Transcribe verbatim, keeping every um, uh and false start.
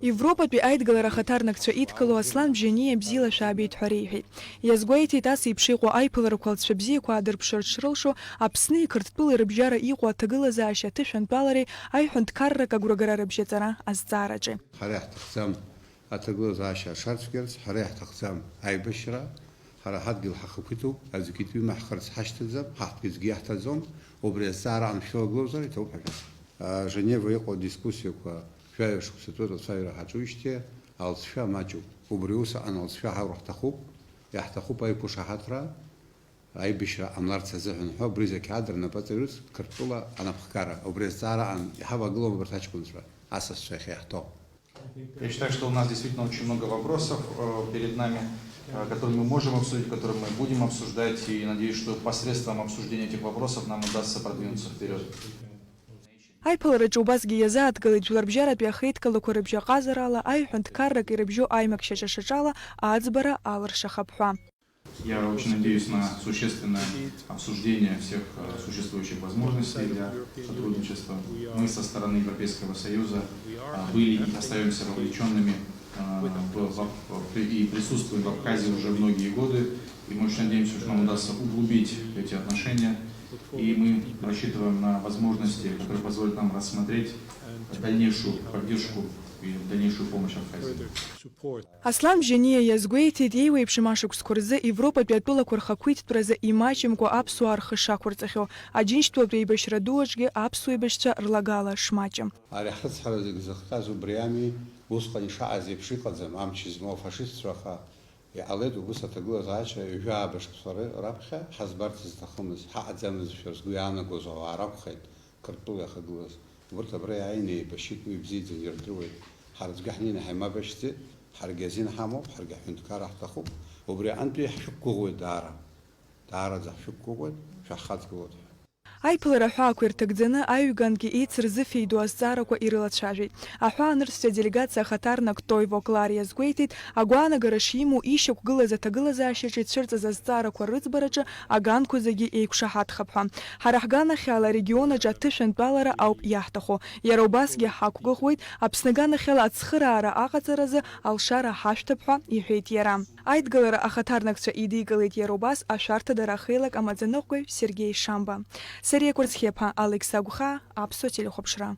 Европатәи аидгылара ахаҭарнакцәа идкыло Аслан Бжьаниа бзиала шәаабеит ҳәа реиҳәеит. Иазгәеиҭеит, ас еиԥш иҟоу аиԥыларақәа алҵшәа бзиақәа аадырԥшырц шрылшо, Аԥсни Қырҭтәылеи рыбжьара иҟоу аҭагылазаашьа аҭышәантәалареи аиҳәынҭқаррак агәрагара рыбжьаҵара азҵаараҿы. Ҳара иаҳҭахӡам аҭагылазаашьа ашарцәгьарц, ҳара иаҳҭахӡам аибашьра, ҳара ҳадгьыл ҳахақәиҭуп, аӡәгьы итәы имаҳхырц ҳашьҭаӡам, ҳахәгьы аӡәгьы иаҳҭаӡом, убри азҵаара аншәылагылоуҵар иҭабуп ҳәа шәасҳәап. Женева иҟоу адискуссиақәа жәаҩа шықәса ҵуеит, алҵшәа ҳаҿуижьҭеи алҵшәа маҷуп. Убри ус аҟан алҵшәа ҳаура ҳҭахуп, иаҳҭахуп аиқәышаҳаҭра, аибашьра ҟамларц азыҳәан ҳәа, убри зегь ҳадыр напаҵаҩырц Қырҭтәыла анапхгара. Убри азҵаара аан иҳавагылоуп абарҭ аҷкәынцәа, асасцәа иахьа иаҳҭо. Я считаю, что у нас действительно очень много вопросов э, перед нами, э, которые мы можем обсудить, которые мы будем обсуждать, и надеюсь, что посредством обсуждения этих вопросов нам удастся продвинуться вперед. Аиԥылараҿы убасгьы иазааҭгылеит жәларбжьаратәи ахеидкылақәа рыбжьаҟазарала аиҳәынҭқаррак ирыбжьоу аимак шьаҿа-шьаҿала аӡбара алыршахап ҳәа. Я очень надеюсь на существенное обсуждение всех э, существующих возможностей для сотрудничества. Мы со стороны Европейского Союза э, были и остаемся вовлеченными э, в, в, в- и присутствуем в Абхазии уже многие годы. И мы очень надеемся, что нам удастся углубить эти отношения. И мы рассчитываем на возможности, которые позволят нам рассмотреть дальнейшую поддержку и дальнейшую помощь Абхазии. Аслан Бжьаниа иазгәеиҭеит, еиуеиԥшым ашықәсқәа рзы Европатәи атәылақәа рхақәиҭтәразы имаҷымкәа аԥсуаа рхы шақәырҵахьоу, Аџьынџьтәылатәи еибашьра ду аҿгьы аԥсуа еибашьцәа рлагала шмаҷым. Ари ҳрыцҳара зегьы зыхҟьаз убри ами, усҟан ишаҟаз еиԥш иҟаӡам, амч змоу афашистцәа, аха иҟалеит убыс аҭагылазаашьа ҩажәа ааба шықәса ры-, раԥхьа ҳазбарц зҭахымыз, ҳаҟаӡамызшәа рзгәы иаанагоз ауаа ракәхеит Қырҭтәыла иахагылаз. Убырҭ абра иааины еибашьит, уи бзиаӡаны ирдыруеит. Ҳара аӡәгьы ҳнеины ҳаимабашьӡеит, ҳаргьы азин ҳамоуп, ҳаргьы аҳәынҭқарра ҳҭахуп. Убри аҟынтәи ҳшәықәгәыӷуеит даара. Даараӡа ҳшәықәгәыӷуеит, шәаҳхаҵгылоит ҳәа. Аиԥылара аҳәаақәа ирҭагӡаны аҩгангьы еицырзыфеидоу азҵаарақәа ирылацәажәеит. Аҳәаанырцәтәи аделегациа ахаҭарнак Тойво Клар иазгәеиҭеит, агәаанагара шимоу ишьақәгылаз аҭагылазаашьаҿы ицәырҵыз азҵаарақәа рыӡбараҿы аганқәа зегьы еиқәшаҳаҭхап ҳәа. Ҳара ҳганахьала арегион аҿы аҭышәантәалара ауп иаҳҭаху. Иара убасгьы ҳақәгәыӷуеит Аԥсны аганахьала ацхыраара аҟаҵаразы алшара ҳашәҭап ҳәа иҳәеит иара. Аидгылара ахаҭарнакцәа идикылеит иара убас ашәарҭадара ахеилак амаӡаныҟәгаҩ Сергеи Шамба. Сариа Кәарцхиаԥа, Алекса Гәхаа, Аԥсуа телехәаԥшра.